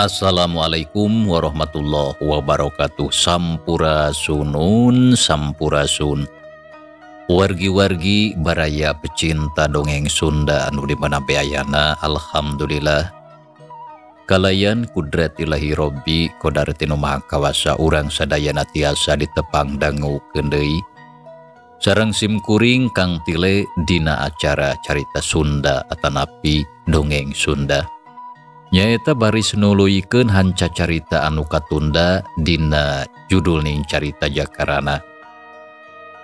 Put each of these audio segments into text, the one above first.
Assalamualaikum warahmatullahi wabarakatuh. Sampurasunun sampurasun. Wargi-wargi baraya pecinta dongeng Sunda anu di mana be ayana, alhamdulillah. Kalayan kudrat ilahi robbi kodarti nu maha kawasa urang sadayana tiasa ditepang dangukeun deui. Sareng simkuring Kang Tile dina acara carita Sunda atanapi dongeng Sunda. Nyaeta baris nuluykeun hanca carita anu katunda dina judul ning carita Jakarana.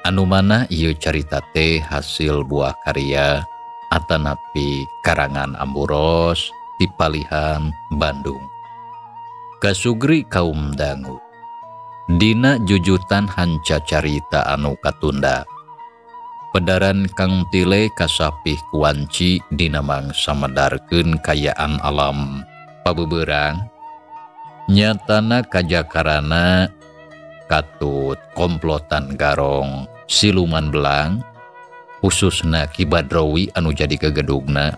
Anu mana ieu carita teh hasil buah karya atanapi karangan Amburos di Palihan, Bandung. Kasugri kaum dangu. Dina jujutan hanca carita anu katunda. Pedaran Kang Tile kasapih kuanci dina mangsa medarkeun kayaan alam pabeberang. Nyatana kajakarana katut komplotan garong siluman belang, khususna Ki Badrowi anu jadi kegedugna,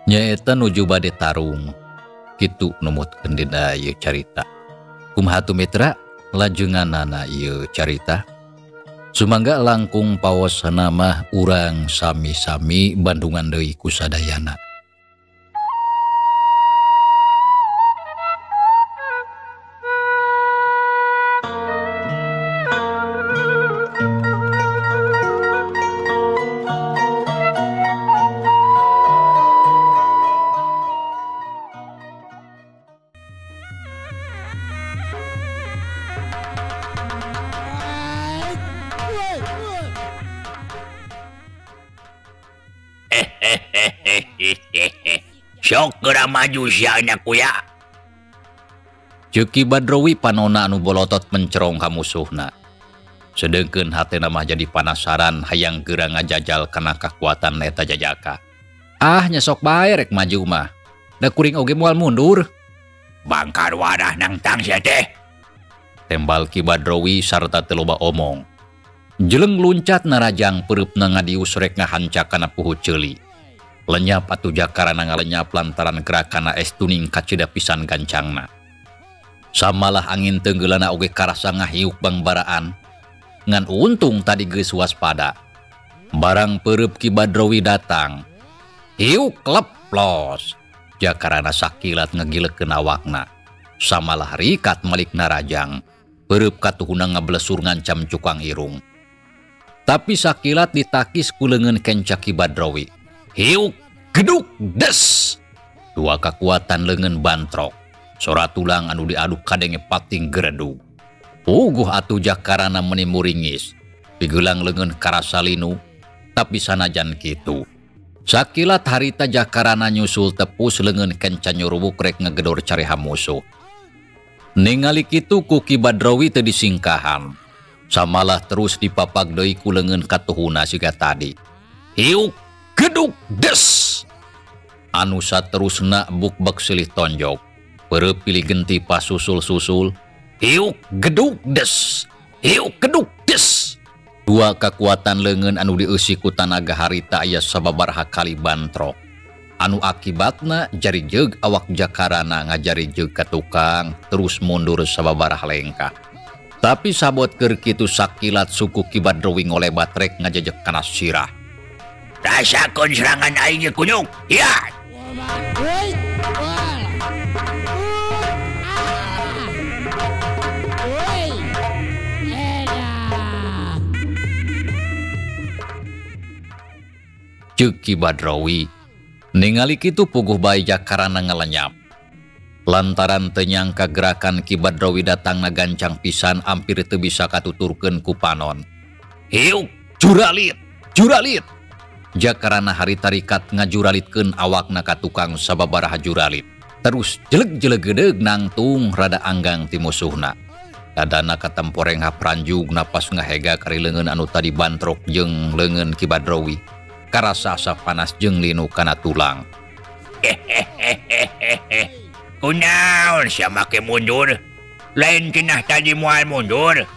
nyaeta nuju bade tarung. Kitu numutkeun dina ieu carita. Kumaha tu mitra lajenganana ieu carita? Sumangga langkung pawosana mah urang sami-sami bandungan deui ku sadayana. Sok geura maju sia nya kuya. Ceuk Ki Badrowi panona anu bolotot mencerong ka musuhna. Sedengkeun hatena mah jadi panasaran hayang geura ngajajal kana kakuatan eta jajaka. Ah nya sok bae rek maju mah. Da kuring oge moal mundur. Bangkar wadah nangtang sia teh. Tembal Ki Badrowi sarta teu loba omong. Jeleng luncat narajang pereupna ngadius rek ngahanca kana puhu ceuli. Lenyap atuh jakarana ngalenyap lantaran gerakana es tuning kacida pisan gancangna. Samalah angin tenggeulana oge karasa ngahiuk bangbaraan. Ngan untung tadi geus waspada. Barang peureub Ki Badrowi datang. Hiuk kleplos. Jakarana sakilat ngegilekeun awakna. Samalah rikat malik narajang. Peureub katuhuna ngablesur ngancam cukang irung. Tapi sakilat ditakis ku leungeun kenca Ki Badrowi. Hiuk geduk des. Dua kekuatan leungeun bantrok. Sora tulang anu diaduk kadenge pating geredug. Puguh atuh jakarana meni muringis. Pigelang leungeun karasa linu, tapi sanajan kitu. Sakilat harita jakarana nyusul tepus leungeun kenca nyurubuk rek ngegedor careha musuh. Ningali kitu ku Ki Badrowi teu disingkahan. Samalah terus dipapag deui ku leungeun katuhuna siga tadi. Hiuk geduk des. Anu saterusna bukbek silih tonjok. Peureub pilih genti pasusul-susul. Hiuk geduk des. Hiuk geduk des. Dua kekuatan leungeun anu dieusi ku tanaga harita aya sababaraha kali bantrok. Anu akibatna jari jeug awak jakarana ngajari jeug ka tukang terus mundur sababaraha lengkah. Tapi sabot keur kitu sakilat suku Ki Badrowi ngolebat rek ngajejek kana sirah. Rasakeun serangan aing ye kunyuk. Ya. Ceuk Ki Badrowi ningali kitu puguh bae jakarana ngalenyap. Lantaran teu nyangka gerakan Ki Badrowi datangna gancang pisan ampir teu bisa katuturkeun ku panon. Hiuk juralit, juralit. Jakarana harita rikat ngajuralitkeun awakna ka tukang sababaraha juralit. Terus jeleg-jeleg gedeug nangtung rada anggang ti musuhna. Dadana katemporeng hapranjug napas ngahega kari leungeun anu tadi bantrok jeung leungeun Ki Badrowi. Karasa asa panas jeung linu kana tulang. Kunaon sia make mundur? Lain cenah tadi moal mundur.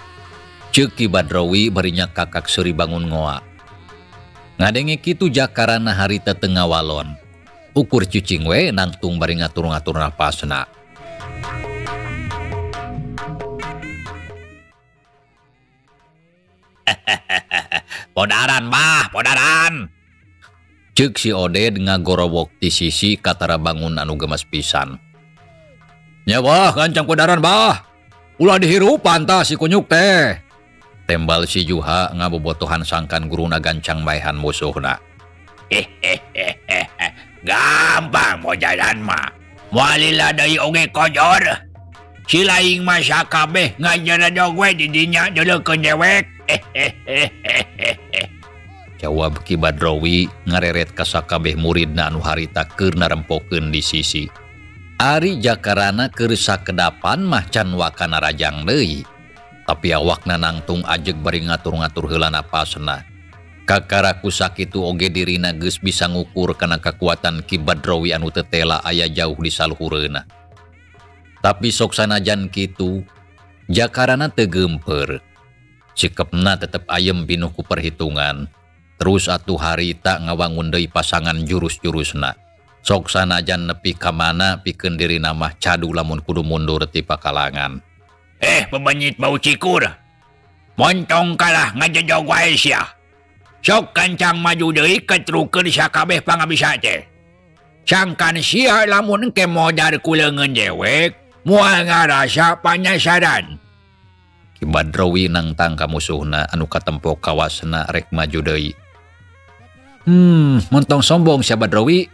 Ceuk Ki Badrowi bari nyakakak seuri bangun ngoa. Ngadenge kitu jakarana harita teu ngawalon. Ukur cicing we nangtung bari ngatur-ngatur napasna. Podaran bah, podaran. Ceuk si Oded ngagorowok ti sisi katara bangun anu gemes pisan. Nya bah, gancang podaran bah. Ulah dihirupan tah si kunyuk teh. Tembal si Juha ngabobotohan sangkan guruna gancang maehan musuhna. Gampang mojaran mah. Moal lila deui oge kojor. Si laing mah sakabeh ngajaradog we di dinya deuleukeun dewek. Jawab Ki Badrowi ngareret ka sakabeh muridna anu harita keur narempokeun di sisi. Ari Jakarana keur sakedapan mah can wakana rajang deui. Tapi awakna nangtung ajeg bari ngatur-ngatur heula napasna. Kakara ku sakitu oge dirina geus bisa ngukur kana kakuatan Ki Badrowi anu teu tela aya jauh di saluhureuna. Tapi sok sanajan kitu, Jakarana teu geumpeur. Sikepna tetep ayem pinuh ku perhitungan. Terus atuh harita ngawangun deui pasangan jurus-jurusna. Sok sanajan nepi ka mana pikeun dirina mah cadu lamun kudu mundur ti pakalangan. Pebenyit bau cikur. Montong kalah ngajejog wae sia. Sok kancang maju deui ketrukeun sakabeh pangabisa teh. Sangkan sia lamun engke modar ku leungeun dewek, moal ngarasa panyasaran. Ki Badrowi nangtang ka musuhna anu katempo kawasna rek maju deui. Montong sombong sia Badrowi.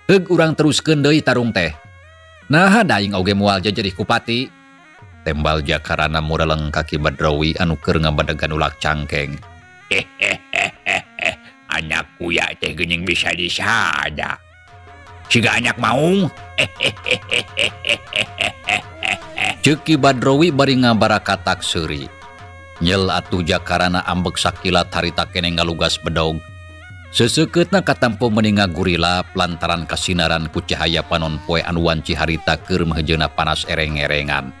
Heug urang teruskeun deui tarung teh. Naha daing oge moal jejerih kupati. Tembal Jakarana mureleng ka Ki Badrowi anu keur ngabadegan ulak cangkeng. Anak kuya teh geuning bisa disada. Siga anak maung. Ceuk Ki Badrowi bari ngabarakatak seuri. Nyel atuh Jakarana ambek sakilat harita keneh ngalugas bedog. Seseukeutna katampo meuni ngagurilap lantaran kasinaran ku cahaya panon poe anu wanci harita keur mehejeuna panas ereng-erengan.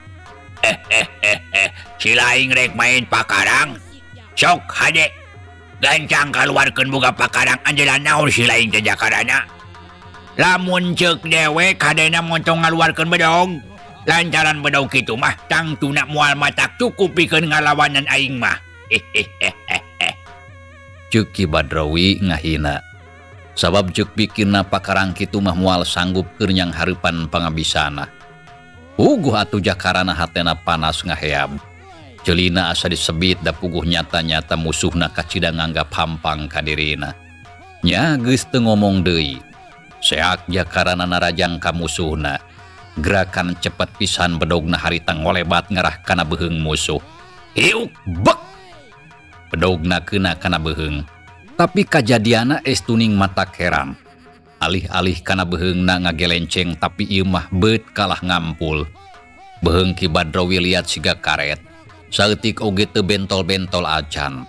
Si laing rek main pakarang. Sok hade. Gancang kaluarkeun boga pakarang anjeunna naon si laing teh Jakarana. Lamun ceuk dewek hadena montong ngaluarkeun bedog. Lantaran bedog kitu mah tangtuna moal matak cukup pikeun ngalawanan aing mah. Ceuk Ki Badrowi ngahina. Sabab ceuk pikirna pakarang kitu mah moal sanggup keur nyang hareupan pangabisana. Puguh atuh Jakarana hatena panas ngaheab. Celina asa disebit da puguh nyata-nyata musuhna kacida nganggap hampang ka dirina. Nya geus teu ngomong deui. Seak Jakarana narajang ka musuhna. Gerakan cepet pisan bedogna harita ngolebat ngarah kana beuheung musuh. Hiuk bek. Bedogna keuna kana beuheung. Tapi kajadiana es tuning matak heran. Alih-alih kana beuheungna ngagelenceng tapi ieu mah beut kalah ngampul. Beuheung Ki Badrowi liat siga karet. Saeutik oge teu bentol-bentol acan.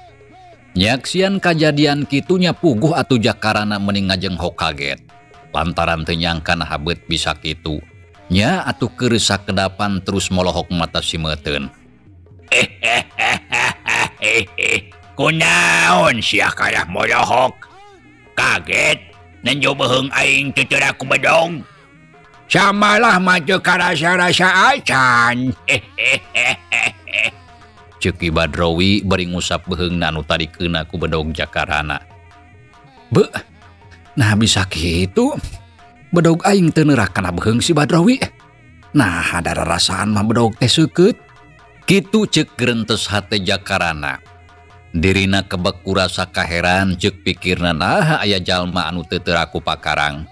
Nyaksian kajadian kitunya puguh atuh Jakarana meni ngajenghok kaget. Lantaran teu nyangka naha beut bisa kitu. Nya atuh keur sakedapan terus molohok mata simeuteun. Kunaon sia kalah molohok? Kaget nenjo beuheung aing teu teu ku bedog. Samalah mah teu karasa-rasa acan. Ceuk Ki Badrowi bari ngusap beuheungna anu tadi keuna ku bedog Jakarana. Beuh, nah bisa kitu. Bedog aing teu neurak kana beuheung si Badrowi. Nah, ada rarasaan mah bedog teh seukeut. Kitu ceuk gerentes hate Jakarana. Dirina kebek ku rasa kaheran ceuk pikirna naha aya jalma anu teu teu ku pakarang.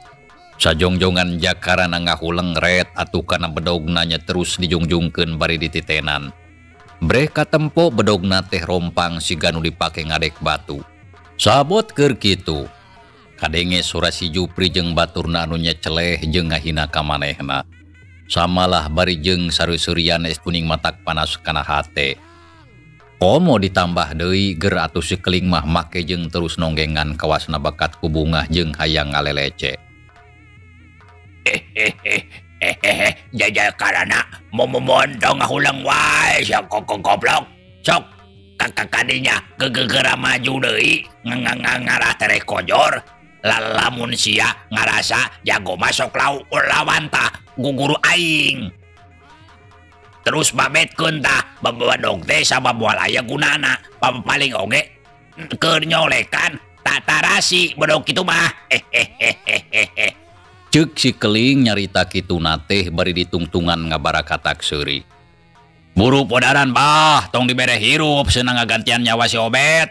Sajongjongan Jakarana ngahuleng ret atuh kana bedogna nya terus dijungjungkeun bari dititenan. Breh katempo bedogna teh rompang siga nu dipake ngadek batu. Sabot keur kitu. Kadenge sora si Jupri jeung baturna anu nyeceleh jeung ngahina ka manehna. Samalah bari jeung sareuseurian es kuning matak panas kana hate. Komo ditambah deui ger atuh si keling mah make jeung terus nonggengan kawasna bakat ku bungah jeung hayang ngalelece. Jajal karana momontong ngahulang wae sia goblok. Sok kakakadinya gegegera maju deui ngarah tereh kojor. Lamun sia ngarasa jago masuk lau lawan tah guguru aing. Terus babetkeun tah babadog teh sabab moal aya gunana. Paling oge Keur nyolekan tatarasi bedog kitu mah. Ceuk si keling nyarita kituna teh bari ditungtungan ngabarakatak seuri. Buru podaran bah, tong dibere hirup senang ngagantian nyawa si Obet.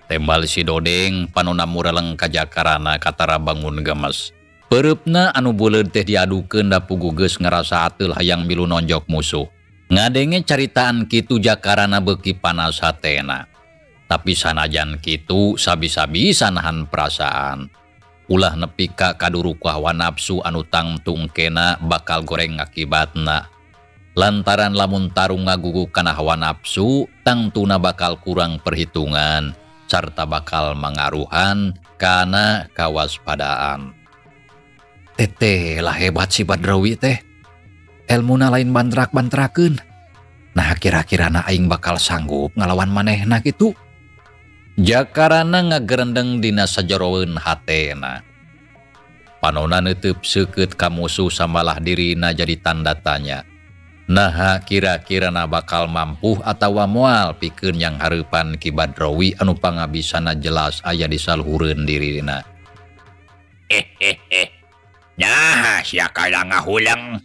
Tembal si Dodeng panona mureleng ka Jakarana katara bangun gemes. Peureupna anu beuleud teh diadukeun da puguh geus ngarasa ateul hayang milu nonjok musuh. Ngadenge caritaan kitu Jakarana beuki panas hatena. Tapi sanajan kitu sabi-sabisa nahan perasaan. Ulah nepi ka kaduruk hawa nafsu anu tangtung kena bakal goreng akibatna. Lantaran lamun tarung ngagugu kana hawa nafsu, tangtuna bakal kurang perhitungan sarta bakal mangaruhan kana kawaspadaan. Teteh lah hebat si Badrawi teh. Elmuna lain bantrak-bantrakeun. Nah kira-kirana aing bakal sanggup ngalawan manehna kitu. Jakarana ngagerendeng dina sajeroeun hatena. Panona neuteub seukeut ka musuh samalah dirina jadi tanda tanya. Naha kira-kirana bakal mampuh atawa moal pikeun yang hareupan Ki Badrawi anu pangabisana jelas aya di saluhureun dirina. Nah, sia kalah ngahuleng.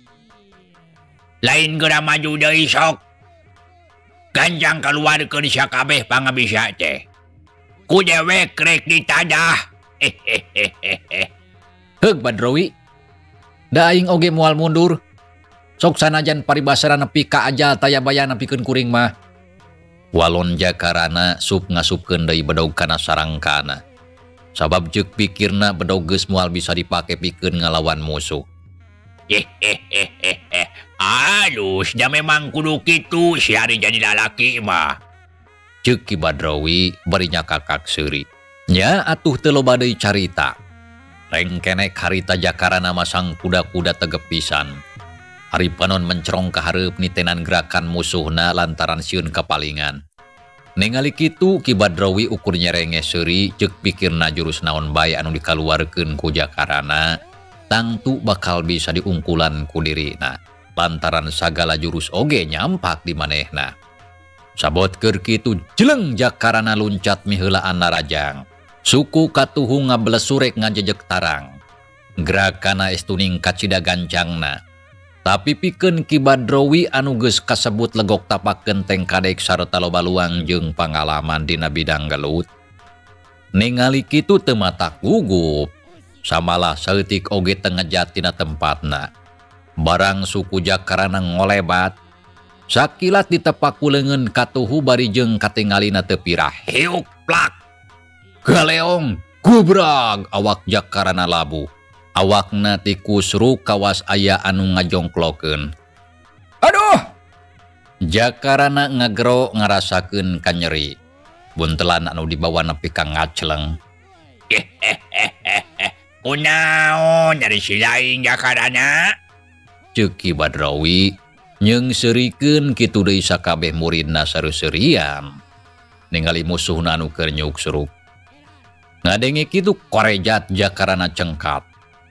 Lain geura maju deui sok. Ganjang kaluarkeun sia kabeh pangabisa teh. Ku dewek rek ditadah. Heug Badrawi. Da aing oge moal mundur. Sok sanajan paribasana nepi ka ajal taya bayana pikeun kuring mah. Walon Jakarana sup ngasupkeun deui bedog kana sarangkana. Sabab ceuk pikirna bedog geus moal bisa dipake pikeun ngalawan musuh. Alus, da memang kudu kitu si ari jadi lalaki mah. Ceuk Ki Badrawi bari nyakakak seuri. Nya atuh teu loba deui carita. Rengkenek harita Jakarana masang kuda-kuda tegep pisan. Ari panon mencerong ka hareup nitenan gerakan musuhna lantaran sieun kapalingan. Ningali kitu Ki Badrawi ukur nyerenge seuri ceuk pikirna jurus naon bae anu dikaluarkeun ku Jakarana tangtu bakal bisa diungkulan ku dirina. Lantaran sagala jurus oge nyampak di manehna. Sabot keur kitu jeleng Jakarana luncat miheulaan narajang. Suku katuhu ngabelesurek ngajejek tarang. Gerakana estuning kacida gancangna. Tapi pikeun Ki Badrawi anu geus kasebut legok tapak genteng kadek sarta loba luang jeung pangalaman dina bidang gelut. Ningali kitu teu matak gugup. Samalah saeutik oge teu ngejat tina tempatna. Barang suku Jakarana ngolebat. Sakilat ditepak ku leungeun katuhu bari jeung katingalina teu pirah. Hiuk plak. Galeong gubrag awak Jakarana labuh. Awakna tikusru kawas aya anu ngajongklokeun. Aduh! Jakarana ngagero ngarasakeun kanyeri. Buntelan anu dibawa nepi ka ngacleng. Kunaon dari si lain Jakarana? Ceuk Ki Badrawi nyeungseurikeun kitu deui sakabeh muridna sareuseurian. Ningali musuhna anu keur nyuksruk. Ngadenge kitu korejat Jakarana cengkat.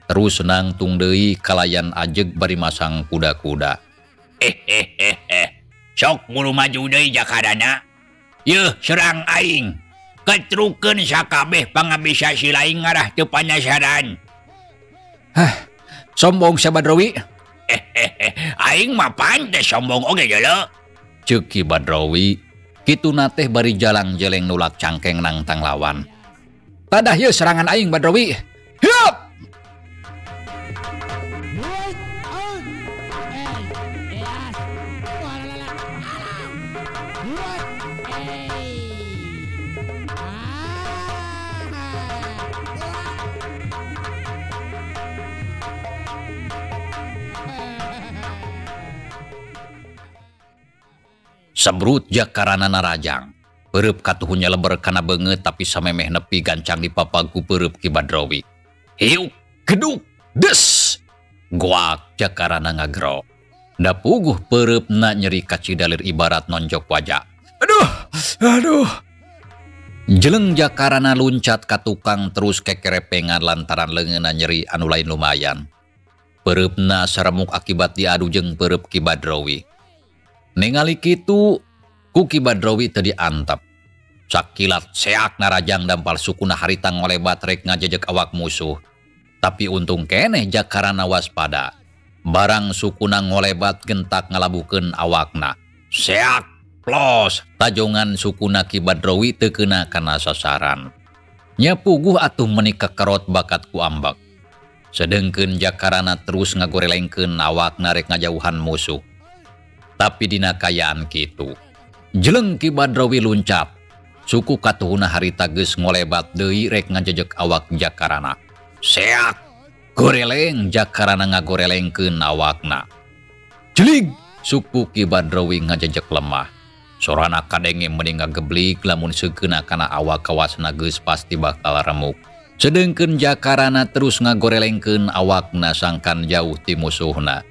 Terus nangtung deui kalayan ajeg bari masang kuda-kuda. Sok buru maju deui Jakarana. Yeuh serang aing. Ketrukeun sakabeh pangabisa si lain ngarah teu panasaran. Hah, sombong sia Badrawi. Aing mah pantes sombong oge jeuleuh. Ceuk Ki Badrawi kituna teh bari jalang-jeleng nulak cangkeng nangtang lawan. Tadah yeuh serangan aing Badrawi. Hieup! Sebrut Jakarana narajang. Peureub katuhu nyeleber kana beungeut tapi samemeh nepi gancang dipapag ku peureub Ki Badrawi. Hiuk, geduk, des. Goak Jakarana ngagero. Da puguh peureupna nyeri kacidalir ibarat nonjok wajah. Aduh, aduh. Jeleng Jakarana luncat ka tukang terus kekerepengan lantaran leungeunna nyeri anu lain lumayan. Peureupna saremuk akibat diadu jeung peureub Ki Badrawi. Ningali kitu ku Ki Badrawi teu diantep. Sakilat seak narajang dampal sukuna harita ngolebat rek ngajejek awak musuh. Tapi untung keneh Jakarana waspada. Barang sukuna ngolebat gentak ngalabukeun awakna. Seak plos tajongan sukuna Ki Badrowi teu keuna kana sasaran. Nya puguh atuh meuni kekerot bakat ku ambek. Sedengkeun Jakarana terus ngagorelengkeun awakna rek ngajauhan musuh. Tapi dina kayaan kitu, jeleng Ki Badrowi luncat. Suku katuhuna harita geus ngolebat deui rek ngajejek awak Jakarana. Seak goreleng Jakarana ngagorelengkeun awakna. Jelig suku Ki Badrowi ngajejek lemah. Sorana kadenge mending ngageblik lamun sekeuna kana awak kawasna geus pasti bakal remuk. Sedengkeun Jakarana terus ngagorelengkeun awakna sangkan jauh ti musuhna.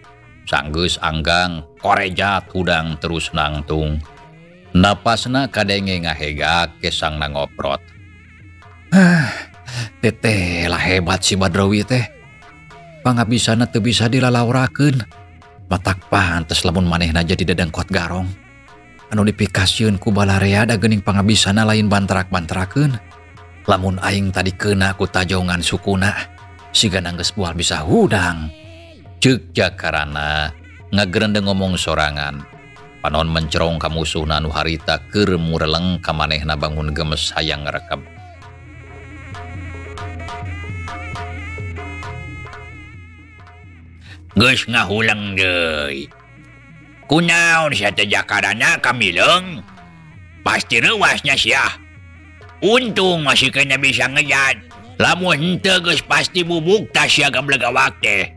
Sanggeus anggang korejat hudang terus nangtung. Napasna kadenge ngahegak kesangna ngoprot. Teteh lah hebat si Badrowi teh. Pangabisana teu bisa dilalaurakeun. Matak pantes lamun manehna jadi dedengkot garong. Anu dipikasieun ku balarea da geuning pangabisana lain bantrak-bantrakeun. Lamun aing tadi keuna ku tajongan sukuna, sigana geus moal bisa hudang. Ceuk Jakarana ngagerendeng ngomong sorangan. Panon mencerong ka musuhna anu harita keur mureleng ka manehna bangun gemes hayang ngarekeb. Geus ngahuleng deui. Kunaon sia teh Jakarana kamileung? Pasti reuasnya sia. Untung masih kena bisa ngejat. Lamun henteu geus pasti bubuk tas sia gableg awak teh.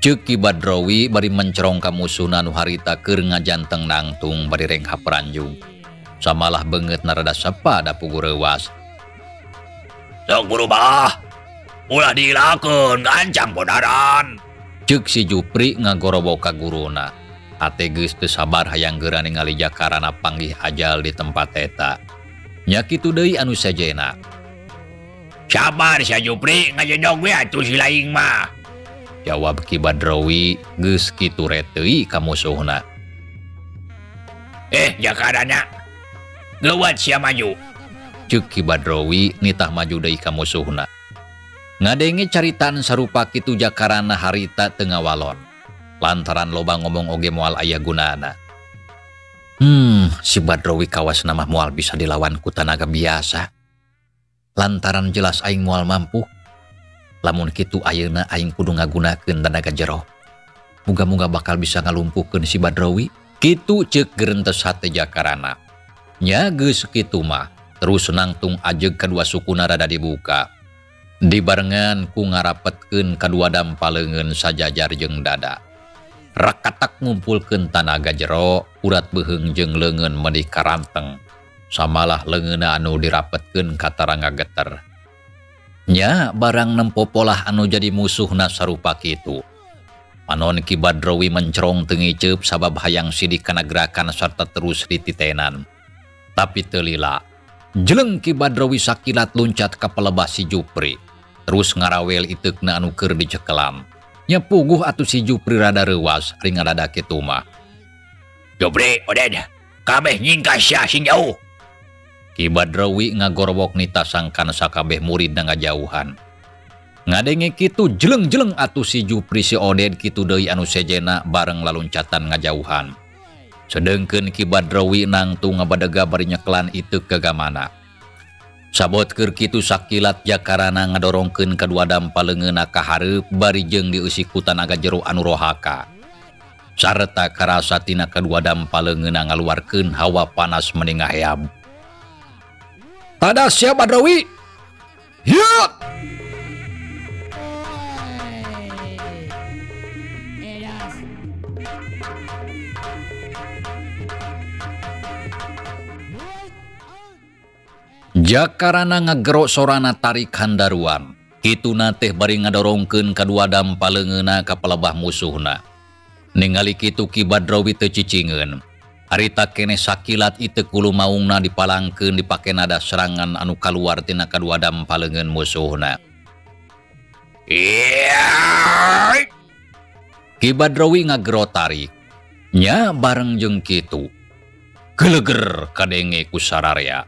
Ceuk Ki Badrowi bari mencerong ka musuhna nu harita keur ngajanteng nangtung bari renghap ranjung. Samalah beungeutna rada sepa da pugu reuas. Sok berubah. Ulah dilakeun gancang bodaran. Ceuk si Jupri ngagorobok ka guruna. Ate geus teu sabar hayang geura ningali Jakarana panggih ajal di tempat eta. Nya kitu deui anu sejena. Sabar sia Jupri ngajedog we atuh si laing mah. Jawab Ki Badrowi geus kitu reteuy ka musuhna. Jakarana. Leuwat sia maju. Ceuk Ki Badrowi nitah maju deui ka musuhna. Ngadenge caritaan sarupa kitu Jakarana harita teu ngawalon. Lantaran loba ngomong oge moal aya gunana. Si Badrowi kawasna mah moal bisa dilawan ku tanaga biasa. Lantaran jelas aing moal mampu. Lamun kitu ayeuna aing kudu ngagunakeun tanaga jero. Muga-muga bakal bisa ngalumpuhkeun si Badrowi. Kitu ceuk gerentes hate Jakarana. Nya geus kitu mah terus nangtung ajeg kadua sukuna rada dibuka. Dibarengan ku ngarapetkeun kadua dampaleungeun sajajar jeung dada. Rakatak ngumpulkeun tanaga jero, urat beuheung jeung leungeun meuni karanteng. Samalah leungeunna anu dirapetkeun katara ngageter. Nya barang nempo polah anu jadi musuhna sarupa kitu. Panon Ki Badrowi mencerong teu ngiceup sabab hayang sidik kana gerakan sarta terus dititenan. Tapi teu lila. Jeleng Ki Badrowi sakilat luncat ka pelebah si Jupri. Terus ngarawel iteukna anu keur dicekelam. Nya puguh atuh si Jupri rada reuas ari ngarada kitu mah. Jupri, Oded, kabeh nyingkas sia sing jauh. Ki Badrowi ngagorowok nita sangkan sakabeh murid ngajauhan. Ngadenge kitu jeleng-jeleng atuh si Jupri si Oded kitu deui anu sejena bareng laluncatan ngajauhan. Sedengkeun Ki Badrowi nangtung ngabadega bari nyekelan iteuk gagamana. Sabot keur kitu sakilat Jakarana ngadorongkeun kadua dampaleungeunna ka hareup bari jeung dieusi ku tanaga jero anu rohaka. Sarta karasa tina kadua dampaleungeunna ngaluarkeun hawa panas meni ngaheab. Tada sia Badrowi. Hieup! Jakarana ngagero sorana tarik handaruan. Kituna teh bari ngadorongkeun kadua dampaleungeunna ka palebah musuhna. Ningali kitu Ki Badrowi teu cicingeun. Harita keneh sakilat iteuk hulu maungna dipalangkeun dipake nada serangan anu kaluar tina kadua dampaleungeun musuhna. Ki Badrowi ngagero tarik. Nya bareng jeung kitu. Geleger kadenge ku sararea.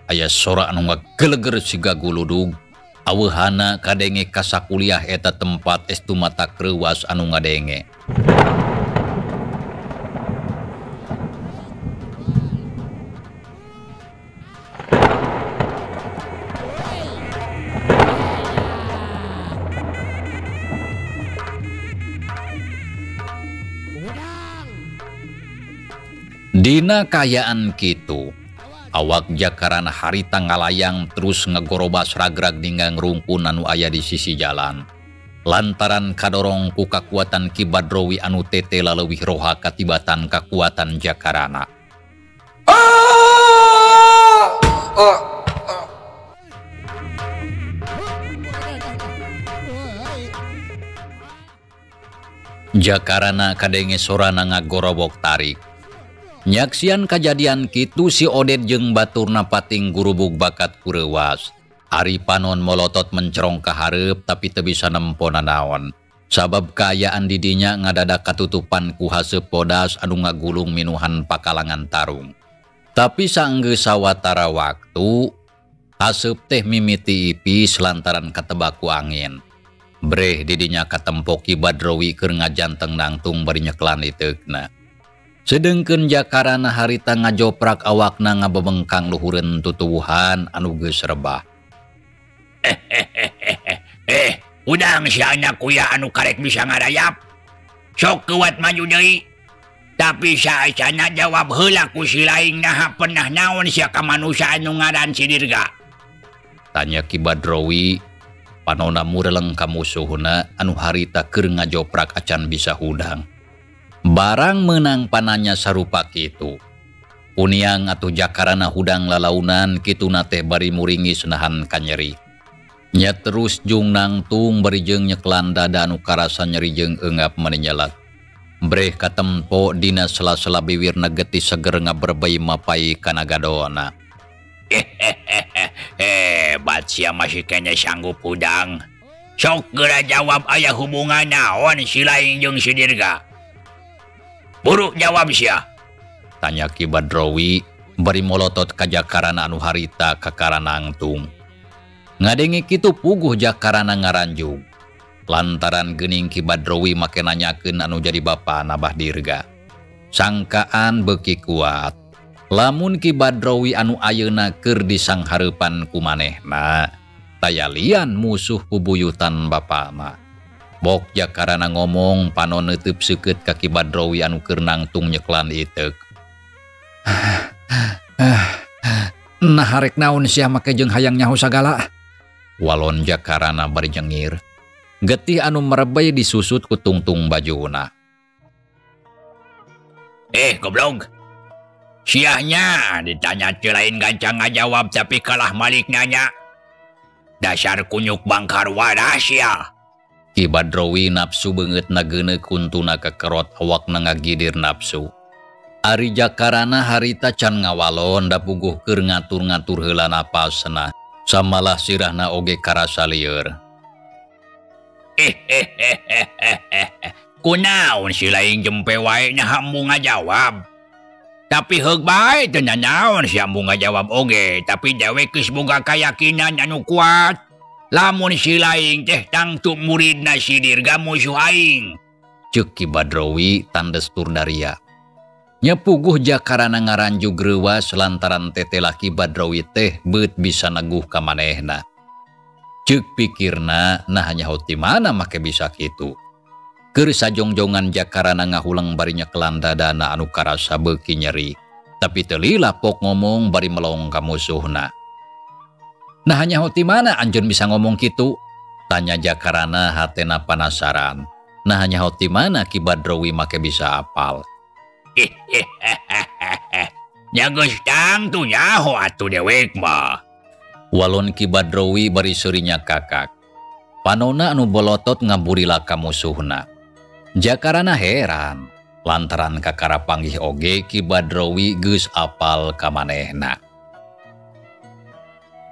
Aya sora anu ngageleger siga guludug. Aweuhana kadenge kasakuliah eta tempat estu mata kreuwas anu ngadenge. Dina kayaan kitu, awak Jakarana harita ngalayang terus ngagorobas ragrag ninggang rungkun anu aya di sisi jalan. Lantaran kadorong ku kakuatan Ki Badrowi anu tete laleuwih roha katibatan kakuatan Jakarana. Jakarana kadenge sorana ngagorobok tarik. Nyaksian kajadian kitu si Oded jeung baturna pating gurubug bakat kureuwas. Ari panon molotot mencerong ka hareup tapi teu bisa nempo nanaon. Sabab kaayaan didinya ngadadak katutupan ku haseup bodas anu ngagulung minuhan pakalangan tarung. Tapi saenggeus sawatara waktu, haseup teh mimiti ipis lantaran katebak ku angin. Breh didinya katempo Ki Badrowi keur ngajanteng nangtung bari nyeklan iteukna. Sedengkeun Jakarana harita ngajoprak awakna ngabebengkang luhureun tutuwuhan anu geus rebah. Udang si anak kuya anu karek bisa ngarayap. Sok kuat maju deui. Tapi saacana jawab heula ku si laing naha pernah naon sia ka manusia anu ngaran si Dirga. Tanya Ki Badrowi, panona mureleng ka musuhna anu harita keur ngajoprak acan bisa hudang. Barang menang pananya sarupa kitu. Kuniang atuh Jakarana hudang lalaunan kituna teh bari muringis nahan kanyeri. Nya terus jung nangtung bari jeung nyeklan dada anu karasa nyeri jeung eungap maninyalat. Breh katempo dina sela-sela biwirna getih seger ngaberbei mapai kana gadona. Hebat sia masih kene sanggup hudang. Sok geura jawab aya hubungan naon si laing jeung si Dirga. Buruk jawab sia. Tanya Ki Badrowi bari molotot ka Jakarana anu harita kakara nangtung. Ngadenge kitu puguh Jakarana ngaranjug. Lantaran geuning Ki Badrowi make nanyakeun anu jadi bapana Bah Dirga. Sangkaan beuki kuat. Lamun Ki Badrowi anu ayeuna keur disanghareupan ku manehna, taya lian musuh bubuyutan bapana. Bok Jakarana ngomong panon neuteub seukeut ka Ki Badrowi anu keur nangtung nyeklan iteuk. Nah harek naon sia make jeung hayang nyaho sagala. Walon Jakarana bari nyengir. Getih anu merebay disusut ku tungtung bajuna. Goblok. Siahnya ditanya teu lain gancang ngajawab tapi kalah malik nanya. Dasar kunyuk bangkar wadah sia. Ki Badrowi nafsu beungeut nageuneu kuntuna kekerot awakna ngagidir nafsu. Ari Jakarana harita can ngawalon da puguh keur ngatur-ngatur heula napasna. Samalah sirahna oge karasa lieur. Kunaon si laing jempe wae nya hambung ngajawab. Tapi heug bae teu nanaon si hambung ngajawab oge, tapi dewek geus boga kayakinan anu kuat. Lamun si laing teh tangtu muridna si Dirga musuh aing. Ceuk Ki Badrowi tandes tur daria. Nya puguh Jakarana ngaranjug reuwas lantaran teteh Ki Badrowi teh beut bisa neguh ka manehna. Ceuk pikirna nah nyaho ti mana make bisa kitu. Keur sajongjongan Jakarana ngahuleng bari nyekelan dadana anu karasa beuki nyeri. Tapi teu lila pok ngomong bari melong ka musuhna. Nah nyaho ti mana anjeun bisa ngomong kitu? Tanya Jakarana hatena panasaran. Nah nyaho ti mana Ki Badrowi make bisa apal? Nya geus tangtu nyaho atuh dewek mah. Walon Ki Badrowi bari seurinya kakak. Panona anu bolotot ngaburila ka musuhna. Jakarana heran lantaran kakara panggih oge Ki Badrowi geus apal ka manehna.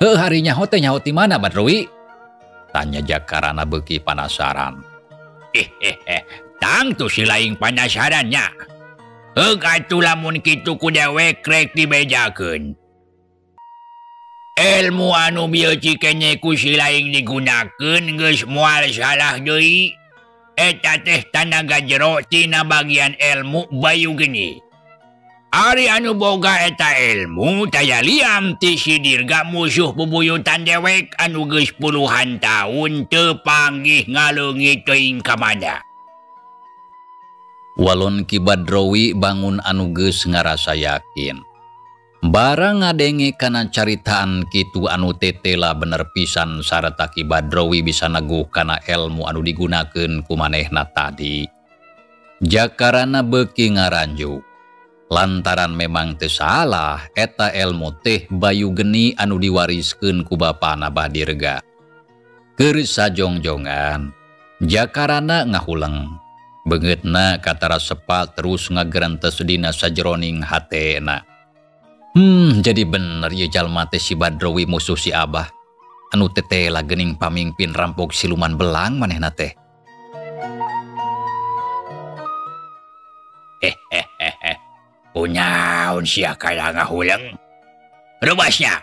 Heuh hari nyaho teh nyaho ti mana Badrowi? Tanya Jakarana beuki panasaran. Tangtu si laing panasarannya. Heug atuh lamun kitu ku dewek rek dibejakeun. Ilmu anu bieu cikenye ku si laing digunakeun geus moal salah deui. Eta teh tanaga jero tina bagian ilmu bayu geni. Ari anu boga eta ilmu taya liam ti si Dirga musuh bubuyutan dewek anu geus puluhan tahun teu panggih ngaleungit teuing ka mana. Walon Ki Badrowi bangun anu geus ngarasa yakin. Barang ngadenge kana caritaan kitu anu tetela bener pisan sarta Ki Badrowi bisa neguh kana ilmu anu digunakeun ku manehna tadi. Jakarana beuki ngaranjuk. Lantaran memang teu salah eta ilmu teh bayu geni anu diwariskeun ku bapana Bah Dirga. Keur sajongjongan, jakarana ngahuleng. Beungeutna katara sepa terus ngagerentes dina sajeroning hatena. Jadi bener ieu jalma teh si Badrowi musuh si Abah. Anu tetela geuning pamingpin rampok siluman belang manehna teh. Hehehe. Kunaon sia kana ngahuleng? Reuasnya.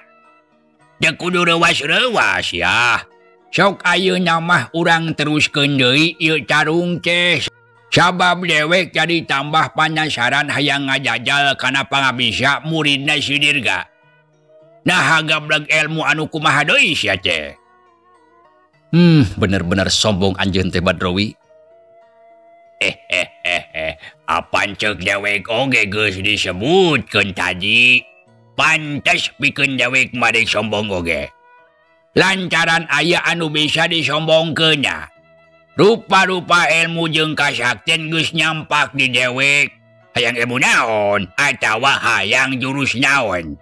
Teu kudu reuas-reuas ya. Sok ayeuna mah urang teruskeun deui ieu tarung teh. Sabab dewek jadi tambah panasaran hayang ngajajal kana pangabisa muridna si Dirga. Nah gableg ilmu anu kumaha deui sia teh. Bener-bener sombong anjeun teh Badrowi. Hehehe, apan ceuk dewek oge geus disebutkeun tadi. Pantes pikeun dewek mah sombong oge. Lantaran aya anu bisa disombongkeunna. Rupa-rupa ilmu jeung kasaktian geus nyampak di dewek. Hayang ilmu naon atawa hayang jurus naon.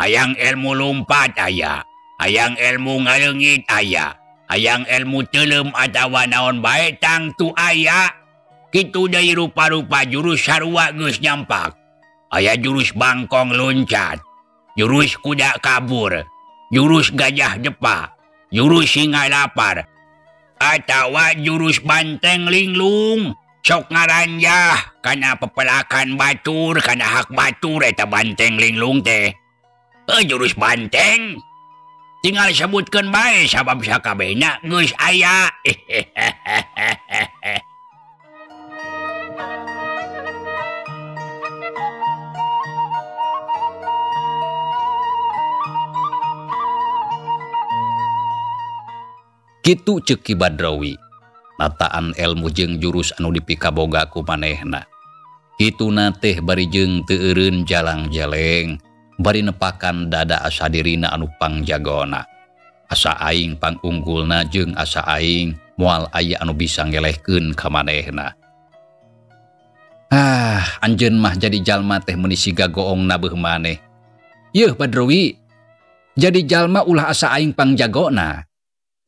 Hayang ilmu lumpat aya, hayang ilmu ngaleungit aya, hayang ilmu teuleum atawa naon bae tangtu aya. Kitu deui rupa-rupa jurus sarua geus nyampak. Aya jurus bangkong loncat, jurus kuda kabur, jurus gajah depa, jurus singa lapar, atawa jurus banteng linglung. Sok ngaranjah kana pepelakan batur, kana hak batur eta banteng linglung teh. Jurus banteng tinggal sebutkeun bae sabab sakabehna geus aya. Kitu ceuk Ki Badrowi, nataan ilmu jeung jurus anu dipikaboga ku manehna. Kituna teh bari jeung teu eureun jalang-jeleng, bari nepakan dada asa dirina anu pangjagona. Asa aing pangunggulna jeung asa aing moal aya anu bisa ngelehkeun ka manehna. Ah, anjeun mah jadi jalma teh meuni siga goong nabeuh maneh. Yeuh Badrowi, jadi jalma ulah asa aing pangjagona.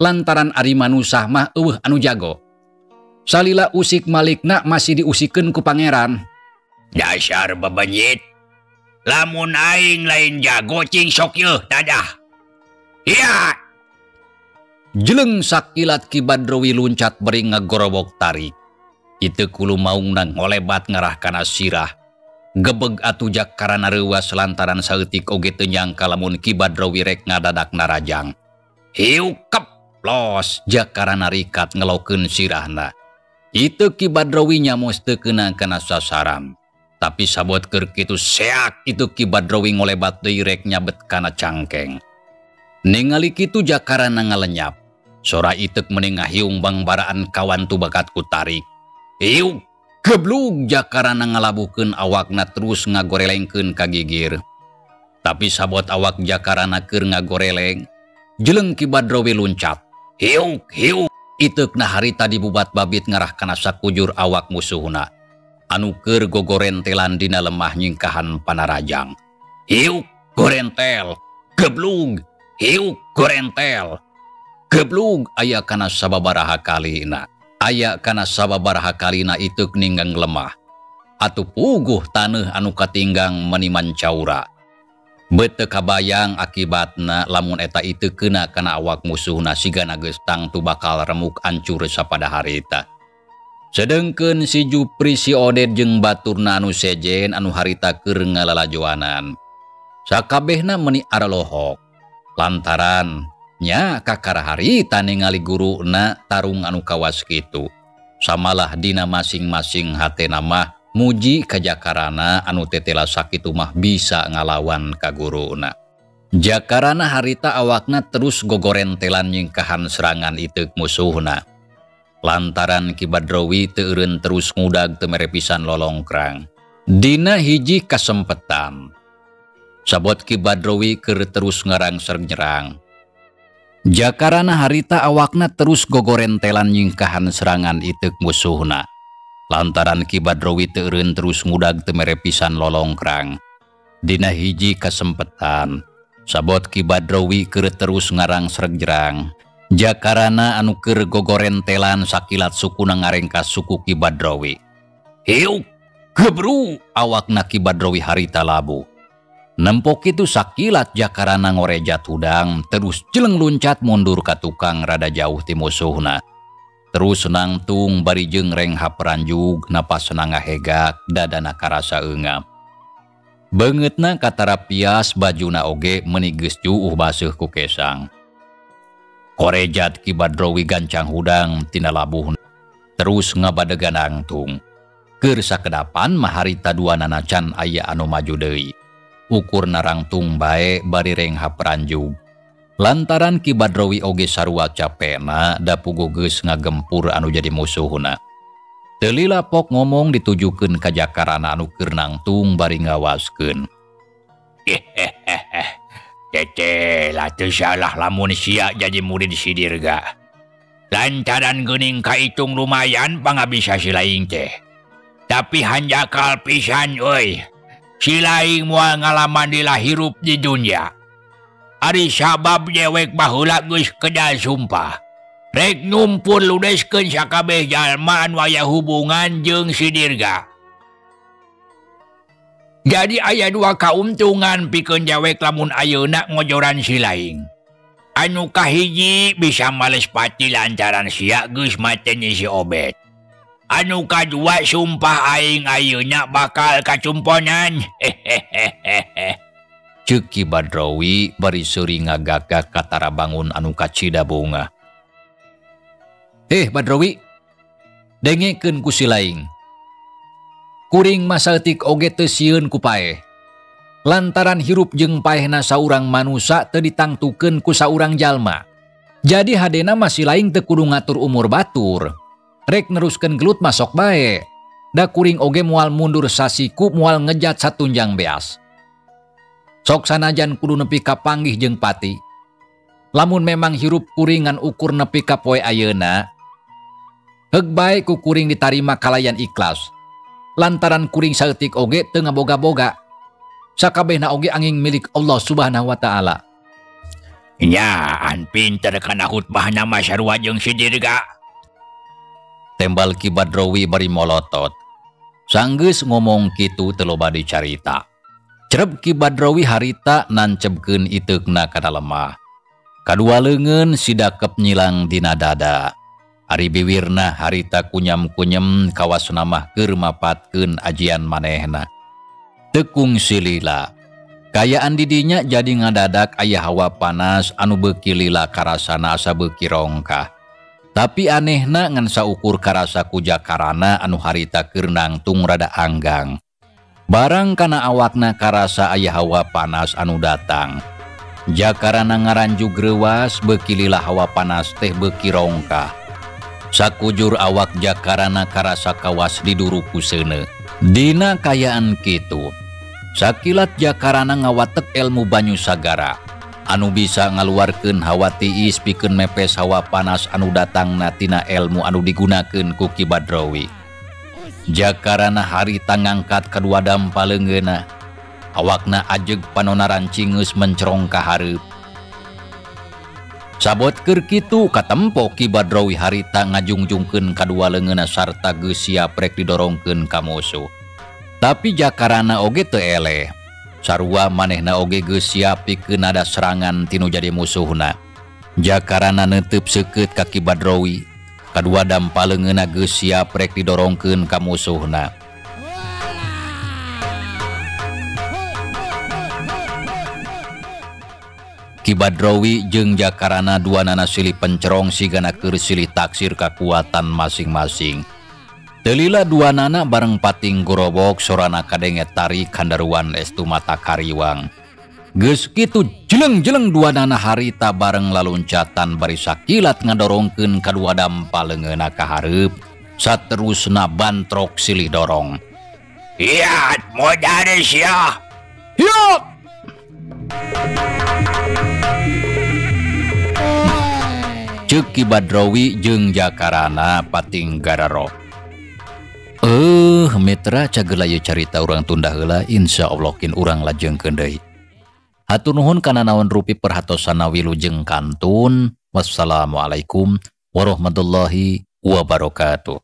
Lantaran ari manusah mah eueuh anu jago. Salila usik malikna masih diusikeun ku pangeran. Dasar bebenyit. Lamun aing lain jago cing sok yeuh tadah. Iya. Jeleng sakilat Ki Badrowi luncat beri ngagorobok tarik. Itu kulu maungna ngolebat ngarah kana sirah. Gebeg atuh jakarana reuas lantaran saeutik oge teu nyangka lamun Ki Badrowi rek ngadadak narajang. Hiu kep. Los jakarana rikat ngelokeun sirahna. Itu Ki Badrowi nyamos teu keuna kana sasaran. Tapi sabot keur kitu seak itu Ki Badrowi ngolebat deui rek nyabet kana cangkeng. Ningali kitu jakarana ngalenyap. Sora iteuk meni ngahiung bangbaraan kawan tu bakat ku tarik. Hiu geblug jakarana ngalabuhkeun awakna terus ngagorelengkeun ka gigir. Tapi sabot awak jakarana keur ngagoreleng, jeleng Ki Badrowi luncat. Hiuk hiuk iteukna harita dibubat babit ngarah kana sakujur awak musuhna anu keur gogorentelan dina lemah nyingkahan panarajang. Hiuk gorentel geblug, hiuk gorentel geblug aya kana sababaraha kalina. Aya kana sababaraha kalina iteuk ninggang lemah. Atuh puguh taneuh anu katinggang meni mancaura. Bete kabayang akibatna lamun eta itu kena kana awak musuhna sigana geus tangtu bakal remuk ancur sapada harita. Sedengkeun si Jupri si Oded jeung baturna anu sejen anu harita keur ngalalajoanan. Sakabehna meuni aralohok. Lantaran nya kakara harita ningali guruna tarung anu kawas kitu. Samalah dina masing-masing hatena mah muji ka Jakarana anu tetela sakitu mah bisa ngalawan ka guruna. Jakarana harita awakna terus gogorentelan nyingkahan serangan iteuk musuhna. Lantaran Ki Badrowi teu eureun terus ngudag teu mere pisan lolongkrang. Dina hiji kasempetan sabot Ki Badrowi keur terus ngarangsreg nyerang. Jakarana harita awakna terus gogorentelan nyingkahan serangan iteuk musuhna. Lantaran Ki Badrowi teu eureun terus ngudag teu mere pisan lolongkrang. Dina hiji kasempetan sabot Ki Badrowi keur terus ngarangsreg nyerang. Jakarana anu keur gogorentelan sakilat sukuna ngarengkas suku Ki Badrowi. Hiuk, gebru awakna Ki Badrowi harita labu. Nempok itu sakilat Jakarana ngorejat hudang, terus jeleng luncat mundur ka tukang rada jauh ti musuhna. Terus nangtung bari jeung renghap ranjug, napas ngahegak, dadana karasa eungap. Beungeutna katarapias bajuna oge meuni geus juuh baseuh ku kesang. Korejat Ki Badrowi gancang hudang tina labuh, terus ngabadegan nangtung. Keur sakedapan mah harita duanana can aya anu maju deui. Ukur narangtung bae bari renghap ranjug. Lantaran Ki Badrowi oge sarua capena da puguh geus ngagempur anu jadi musuhna. Teu lila pok ngomong ditujukeun ka Jakarana anu keur nangtung bari ngawaskeun. Tete lah teu salah lamun sia jadi murid si Dirga. Lantaran geuning kaitung lumayan pangabisa si laing teh. Tapi hanjakal pisan euy. Si laing moal ngalaman lila hirup di dunya. Ari sabab dewek baheula geus kedal sumpah. Rek nyumpur ludeskeun sakabeh jalma anu aya hubungan jeung si Dirga. Jadi aya dua kauntungan pikeun dewek lamun ayeuna ngojoran si laing. Anu kahiji bisa males pati lantaran sia geus mateni si Obet. Anu kadua sumpah aing ayeuna bakal kacumponan. Hehehehe. Ceuk Ki Badrowi bari seuri ngagagak katara bangun anu kacida bunga. Badrowi, dengekeun ku si laing. Kuring mah saeutik oge teu sieun ku paeh. Lantaran hirup jeung paehna saurang manusa teu ditangtukeun ku saurang jalma. Jadi hadena mah si laing teu kudu ngatur umur batur. Rek neruskeun gelut masok bae. Da kuring oge moal mundur sasiku moal ngejat satunjang beas. Sok sanajan kudu nepi ka panggih jeung pati. Lamun memang hirup kuring ngan ukur nepi ka poe ayeuna, heug bae ku kuring ditarima kalayan ikhlas. Lantaran kuring saeutik oge teu ngaboga-boga. Sakabehna oge angin milik Allah Subhanahu wa taala. Nyaan pinter kana khutbahna mah sarua jeung si Dirga. Tembal Ki Badrowi bari molotot. Sanggeus ngomong kitu teu loba dicarita. Cerep Ki Badrowi harita nancebkeun iteukna kana lemah. Kadua leungeun sidakep nyilang dina dada. Ari biwirna harita kunyam-kunyem kawasna mah keur mapatkeun ajian manehna. Tekung silila. Kayaan didinya jadi ngadadak aya hawa panas anu beuki lila karasana asa beuki rongkah. Tapi anehna ngan saukur karasa ku Jakarana anu harita keur nangtung rada anggang. Barang kana awakna karasa aya hawa panas anu datang. Jakarana ngaranjug reuwas beuki lila hawa panas teh beuki rongkah. Sakujur awak Jakarana karasa kawas diduru ku seuneu. Dina kayaan kitu, sakilat Jakarana ngawatek ilmu banyu sagara anu bisa ngaluarkeun hawa tiis pikeun mepes hawa panas anu datangna tina ilmu anu digunakeun ku Ki Badrowi. Jakarana harita ngangkat kadua dampa leungeunna, awakna ajeg panona rancingeus mencerong ka hareup. Sabot keur kitu katempo Ki Badrowi harita ngajungjungkeun kadua leungeunna sarta geus siap rek didorongkeun ka musuh. Tapi Jakarana oge teu eleh. Sarua manehna oge geus siap pikeun ada serangan tinu jadi musuhna. Jakarana neunteup seukeut ka Ki Badrowi. Kadua dampa leungeunna geus siap rek didorongkeun ka musuhna. Ki Badrowi jeung Jakarana duanana silih pencerong sigana keur silih taksir kakuatan masing-masing. Teu lila duanana bareng pating gorobok sorana kadenge tarik handaruan estu mata kariwang. Geus kitu jeleng-jeleng duanana harita bareng laluncatan bari sakilat ngadorongkeun kadua dampa leungeunna ka hareup. Saterusna bantrok silih dorong. Iat modal sia. Hiot! Ceuk Ki Badrowi jeung Jakarana pating gararo. Mitra cageula ieu carita urang tunda heula, insyaallah kin urang lajengkeun deui. Hatur nuhun kana naon rupi perhatosana wilujeng kantun. Wassalamualaikum warahmatullahi wabarakatuh.